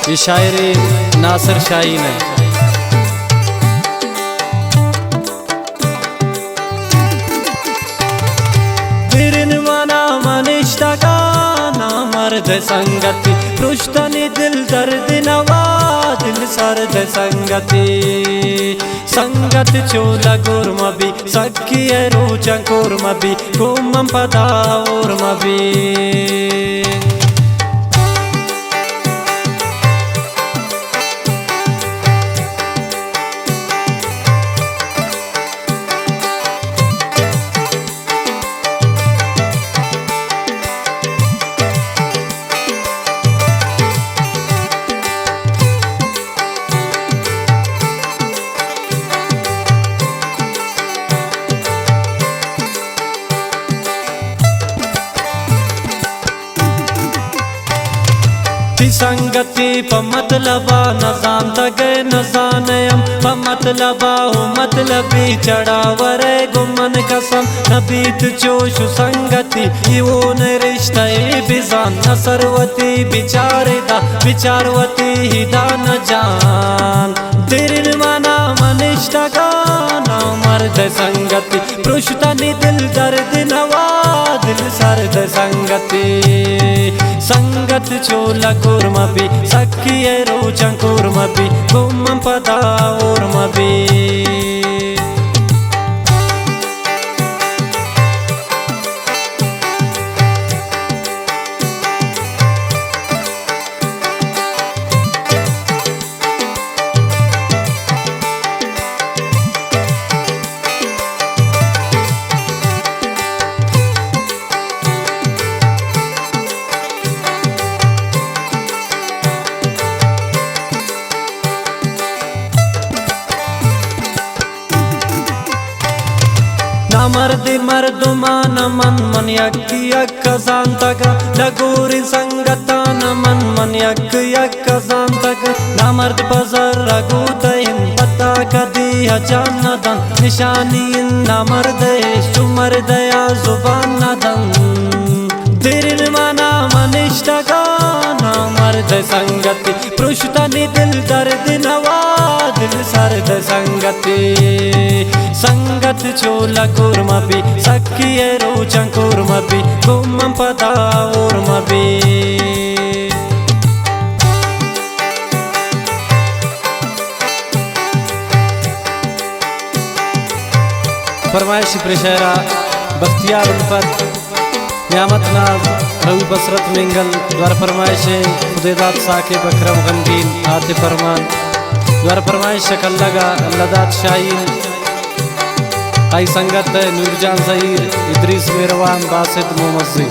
اے شاعر ناصر شاہین اِنت۔ درین منا منشتگاں نامرد سنگتی، پرشتنی دل درد نوا، دل سرد سنگتی۔ سنگت چو لگور مبی، سکی ءِ روچاں کور مبی، گوں من پدا ہور مبی۔ تئی سنگتی پہ مطلبا نزانتگ ءُ نزانئے ہم، پہ مطلبا و مطلبی چڑا ورئے گوں من قسم۔ نبیت چوش سنگتی، اے اون رشتہ ءَ بزان، نہ سر وتی بچار ادا، بچار وتی ادا نہ جان۔ درین منا منشتگاں نامرد سنگتی، پرشتنی دل درد نوا، دل سرد سنگتی۔ سنگت چو لگور مبی، سکی ءِ روچاں کور مبی، گوں من پدا ہور مبی۔ نامردیں مردمان من، من یک یک زانتگ، لگوریں سنگتان من، من یک یک زانتگ۔ نامرد پہ زر گوتہ انت، پدا کدی ءَ جان نہ دنت، نشانی انت نامرد ءِ، چو مرد ءَ زبان نہ دنت۔ درین منا منشتگاں نامرد سنگتی، پرشتنی دل درد نوا، دل سرد سنگتی۔ سنگت چو لگور مبی، سکی ءِ روچاں کور مبی، گوں من پدا ہور مبی۔ فرمائش پر شاعرہ بختیار الفت، نعمت ناز، رؤوف حسرت مینگل، دوار فرمائش خدے داد ثاقب، اکرم غمگین، عاطف ارمان، دوار فرمائش شکلگا اللہ داد شاہین، آئی سنگت نور جان زہیر، ادریس مہروان، باسط محمد زی۔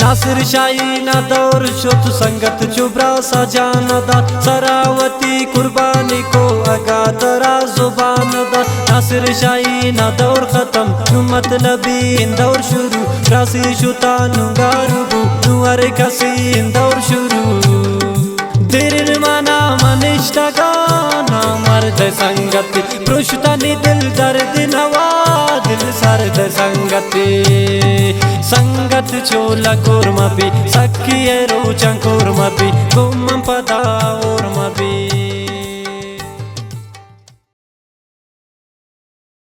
ناصر شاہین ءِ دور شت، سنگت چو براس ءَ جان دات، سرا وتی قربانی کو، اگاں ترا زبان دات۔ ناصر شاہین ءِ دور ختم، نوں مطلبی دور شروع، براسی شتا نوں گار بو، نوں ہر کسی دور شروع۔ درین منا منشتگاں نامرد سنگتی، پرشتنی دل درد نوا، دل سرد سنگتی۔ سنگت چو لگور مبی، سکی ءِ روچاں کور مبی، گوں من پدا ہور مبی۔